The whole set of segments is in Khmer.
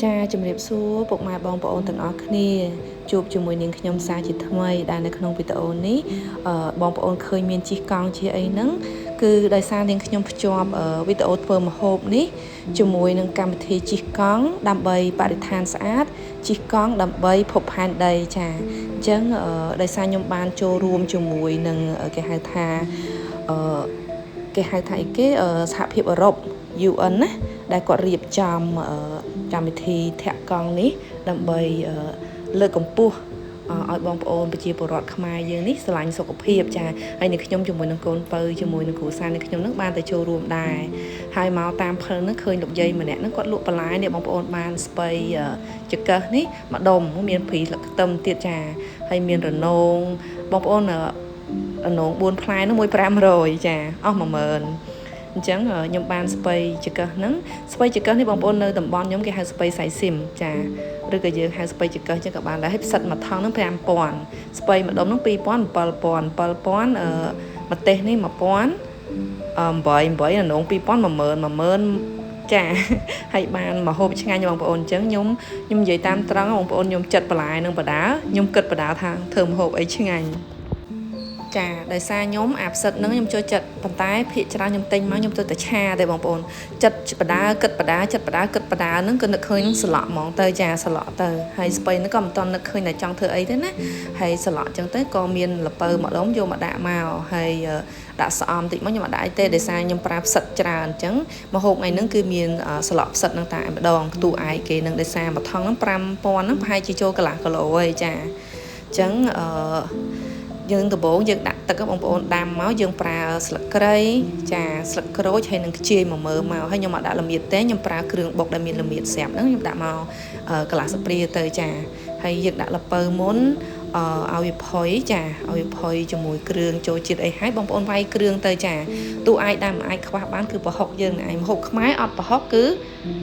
ចាជំរាបសួរពុកម៉ែបងប្អូនទាំងអស់គ្នាជួបជាមួយនាងខ្ញុំសាជាថ្មីដែលនៅក្នុងវីដេអូនេះបងប្អូនឃើញមានជិះកង់ជាអីហ្នឹងគឺដោយសារនាងខ្ញុំភ្ជាប់វីដេអូធ្វើម្ហូបនេះជាមួយនឹងកម្មវិធីជិះកង់ដើម្បីបរិស្ថានស្អាតជិះកង់ដើម្បីភពផែនដីចាអញ្ចឹងដោយសារខ្ញុំបានចូលរួមជាមួយនឹងគេហៅថាគេហៅថាអីគេសហភាពអឺរ៉ុប UN ណាដែលគាត់រៀបចំកម្មវិធីធាក់កង់នេះដើម្បីលើកកម្ពស់ឲ្យបងប្អូនប្រជាពលរដ្ឋខ្មែរយើងនេះស្រឡាញ់សុខភាពចាហើយនឹងខ្ញុំជាមួយនឹងកូនពៅជាមួយនឹងគ្រួសារនឹងខ្ញុំនឹងបានទៅចូលរួមដែរហើយមកតាមផ្លូវនឹងឃើញលោកយាយម្នាក់នឹងគាត់លក់បន្លែនេះបងប្អូនបានស្ពៃចង្កឹះនេះម្ដុំមានព្រីស្លឹកខ្ទឹមទៀតចាហើយមានរនងបងប្អូនរនង4ផ្លែនោះ1500ចាអស់10000អញ្ចឹងខ្ញុំបានស្ពៃចង្កឹះហ្នឹងស្ពៃចង្កឹះនេះបងប្អូននៅតំបន់ខ្ញុំគេហៅស្ពៃសៃស៊ីមចាឬក៏យើងហៅស្ពៃចង្កឹះចឹងក៏បានដែរហើយផ្សិតមួយថង់ហ្នឹង5000ស្ពៃម្ដុំហ្នឹង2000 7000 7000អឺម្ទេសនេះ1000 8 8រនង2000 10000 10000ចាហើយបានមកហូបឆ្ងាញ់បងប្អូនអញ្ចឹងខ្ញុំខ្ញុំនិយាយតាមត្រង់បងប្អូនខ្ញុំចិត្តបន្លែនឹងបដាខ្ញុំគិតបដាថាធ្វើម្ហូបអីឆ្ងាញ់ចាដោយសារខ្ញុំអាផ្សិតហ្នឹងខ្ញុំចូលចិត្តប៉ុន្តែភាគច្រើនខ្ញុំទិញមកខ្ញុំទៅតែឆាទេបងប្អូនចិត្តបដាគិតបដាចិត្តបដាគិតបដាហ្នឹងក៏នឹកឃើញនឹងស្លក់ហ្មងទៅចាស្លក់ទៅហើយស្ពៃហ្នឹងក៏មិនតន់នឹកឃើញតែចង់ធ្វើអីទេណាហើយស្លក់អញ្ចឹងទៅក៏មានល្ពៅម្ដុំយកមកដាក់មកហើយដាក់ស្អំតិចមកខ្ញុំអត់ដាក់អីទេដោយសារខ្ញុំប្រើផ្សិតច្រើនអញ្ចឹងម្ហូបថ្ងៃហ្នឹងគឺមានស្លក់ផ្សិតហ្នឹងតែម្ដងខ្ទូឯគេនឹងដោយសារមួយថង់ហ្នឹង5000ហ្នឹងប្រហែលជាចូលកន្លះគីឡូហើយចាអញ្ចឹងអឺយើងដំបូងយើងដាក់ទឹកបងប្អូនដាំមកយើងប្រើស្លឹកគ្រៃចាស្លឹកក្រូចហើយនឹងខ្ជាយមួយមើមកហើយខ្ញុំអត់ដាក់ល្មៀតទេខ្ញុំប្រើគ្រឿងបុកដែលមានល្មៀតស្រាប់ហ្នឹងខ្ញុំដាក់មកកន្លះស្ព្រាទៅចាហើយយើងដាក់ល្ពៅមុនឲ្យវាផុយចាឲ្យវាផុយជាមួយគ្រឿងចូលជាតិអីហើយបងប្អូនវាយគ្រឿងទៅចាទូអាចដែលមិនអាចខ្វះបានគឺប្រហុកយើងឯងម្ហូបខ្មែរអត់ប្រហុកគឺ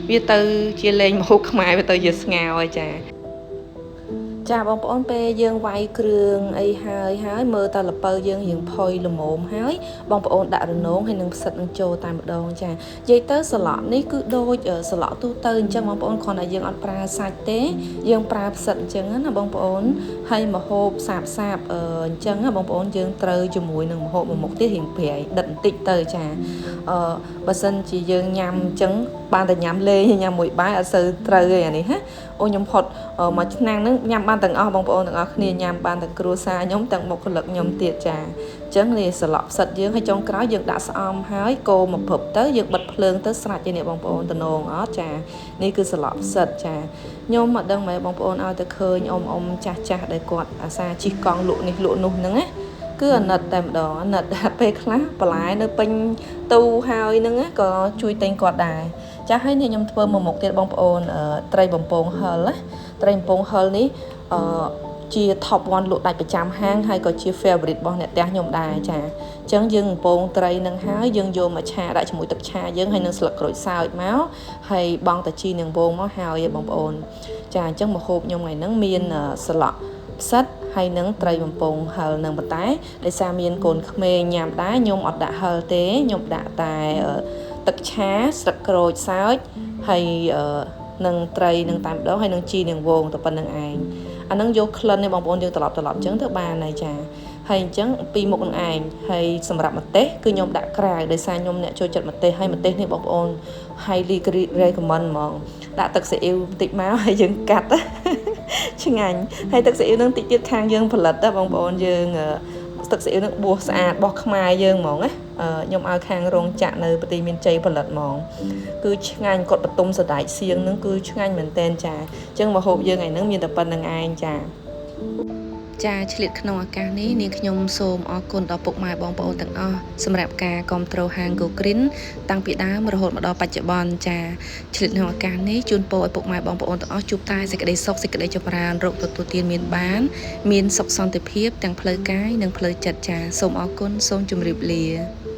វាទៅជាលេងម្ហូបខ្មែរវាទៅជាស្ងោហើយចាចាបងប្អូនពេលយើងវាយគ្រឿងអីហើយហើយមើលតលពៅយើងរៀងផុយល្មមហើយបងប្អូនដាក់រនងហើយនឹងផ្សិតនឹងចូលតែម្ដងចានិយាយទៅស្លក់នេះគឺដូចស្លក់ទូទៅអញ្ចឹងបងប្អូនគ្រាន់តែយើងអត់ប្រើសាច់ទេយើងប្រើផ្សិតអញ្ចឹងណាបងប្អូនហើយម្ហូបសាបសាបអញ្ចឹងណាបងប្អូនយើងត្រូវជាមួយនឹងម្ហូបមួយមុខទៀតរៀងប្រៃដិតបន្តិចទៅចាបើសិនជាយើងញ៉ាំអញ្ចឹងបានតែញ៉ាំលេងញ៉ាំមួយបាយអត់សូវត្រូវទេអានេះណាអូខ្ញុំផុតមួយឆ្នាំហ្នឹងញ៉ាំបានទាំងអស់បងប្អូនទាំងអស់គ្នាញ៉ាំបានទាំងគ្រួសារខ្ញុំទាំងបុគ្គលិកខ្ញុំទៀតចាអញ្ចឹងនេះស្លក់ផ្សិតយើងហើយចុងក្រោយយើងដាក់ស្អំហើយកូរមកព្រឹបទៅយើងបិទភ្លើងទៅស្រេចឯនេះបងប្អូនតំណងអត់ចានេះគឺស្លក់ផ្សិតចាខ្ញុំមិនដឹងមែនបងប្អូនឲ្យទៅឃើញអ៊ំអ៊ំចាស់ចាស់ដែលគាត់អាសាជិះកង់លក់នេះលក់នោះហ្នឹងណាគឺអាណិតតែម្ដងអាណិតពេលខ្លះបន្លែនៅពេញទូហើយហ្នឹងក៏ជួយទិញគាត់ដែរចាហើយនេះខ្ញុំធ្វើមួយមុខទៀតបងប្អូនត្រីបំពងហិលណាត្រីបំពងហិលនេះអឺជា top 1លក់ដាច់ប្រចាំហាងហើយក៏ជា favorite របស់អ្នកផ្ទះខ្ញុំដែរចាអញ្ចឹងយើងបំពងត្រីនឹងហើយយើងយកមកឆាដាក់ជាមួយទឹកឆាយើងហើយនឹងស្លឹកក្រូចសើចមកហើយបងតាជីនឹងវងមកហើយបងប្អូនចាអញ្ចឹងម្ហូបខ្ញុំថ្ងៃហ្នឹងមានស្លក់ផ្សិតហើយនឹងត្រីបំពងហិលនឹងប៉ុន្តែដោយសារមានកូនក្មេងញ៉ាំដែរខ្ញុំអត់ដាក់ហិលទេខ្ញុំដាក់តែទឹកឆាស្លឹកក្រូចសើចហើយនឹងត្រីនឹងតែម្ដងហើយនឹងជីនឹងវងតែប៉ុណ្្នឹងឯងអានឹងយកក្លិននេះបងប្អូនយើងត្រឡប់ត្រឡប់អញ្ចឹងទៅបានហើយចាហើយអញ្ចឹងពីរមុខនឹងឯងហើយសម្រាប់ម្ទេសគឺខ្ញុំដាក់ក្រៅដោយសារខ្ញុំអ្នកចូលចិត្តម្ទេសហើយម្ទេសនេះបងប្អូន highly recommend ហ្មងដាក់ទឹកស៊ីអ៊ីវបន្តិចមកហើយយើងកាត់ឆ្ងាញ់ហើយទឹកស៊ីអ៊ីវនឹងតិចទៀតខាងយើងផលិតបងប្អូនយើងទឹកស៊ីអ៊ីវនឹងបួសស្អាតរបស់ខ្មែរយើងហ្មងណាខ្ញុំឲ្យខាងរោងចក្រនៅប្រទេសមានជ័យផលិតហ្មងគឺឆ្ងាញ់គាត់បន្ទុំសណ្ដែកសៀងនឹងគឺឆ្ងាញ់មែនតែនចាអញ្ចឹងម្ហូបយើងថ្ងៃហ្នឹងមានតែប៉ុណ្្នឹងឯងចាចាឆ្លៀតក្នុងឱកាសនេះនាងខ្ញុំសូមអរគុណដល់ពុកម៉ែបងប្អូនទាំងអស់សម្រាប់ការគាំទ្រហាង Go Green តាំងពីដើមរហូតមកដល់បច្ចុប្បន្នចាឆ្លៀតក្នុងឱកាសនេះជូនពរឲ្យពុកម៉ែបងប្អូនទាំងអស់ជួបតែសេចក្តីសុខសេចក្តីចម្រើនរកទទួលទានមានបានមានសុខសន្តិភាពទាំងផ្លូវកាយនិងផ្លូវចិត្តចាសូមអរគុណសូមជម្រាបលា។